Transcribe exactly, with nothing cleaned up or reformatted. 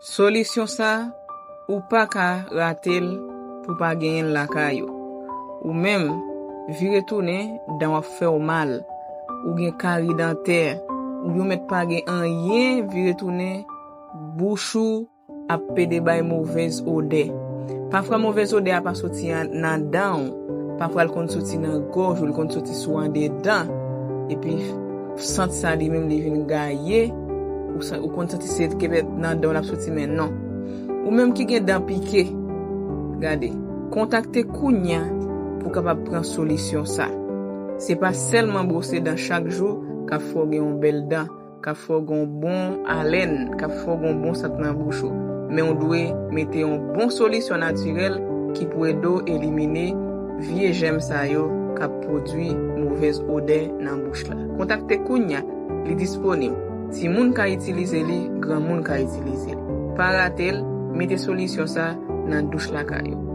Solisyon sa, ou pa ka rate l pou pa genyen l lakay ou. Ou menm, vire tounen, dan w ap fè w mal. Ou gen kari dantè, ou yo mèt pa gen anyen, vire tounen, bouch ou ap pede bay movèz odè. Pafwa movèz odè a pa soti nan dan w, pafwa l konn soti nan gòj ou, l konn soti sou andedan. Epi sant sa li menm li vin gaye, ou konn santi se kenbe nan dan w l ap soti, men non. Ou menm ki gen dan pike, gade, kontakte kounya pou w kapab pran solisyon sa. Se pa sèlman bwose dan chak jou k ap fè w gen yon bèl dan, k ap fè w gen yon bon alèn, k ap fè w gen yon bon sant nan bouch ou. Men w dwe mete yon bon solisyon natirèl ki pou ede w elimine vye jèm sa yo k ap pwodui movèz odè nan bouch la. Kontakte kounya, li disponib. Timoun ka itilize li, granmoun ka itilize li. Pa rate l, mete solisyon sa nan douch lakay ou.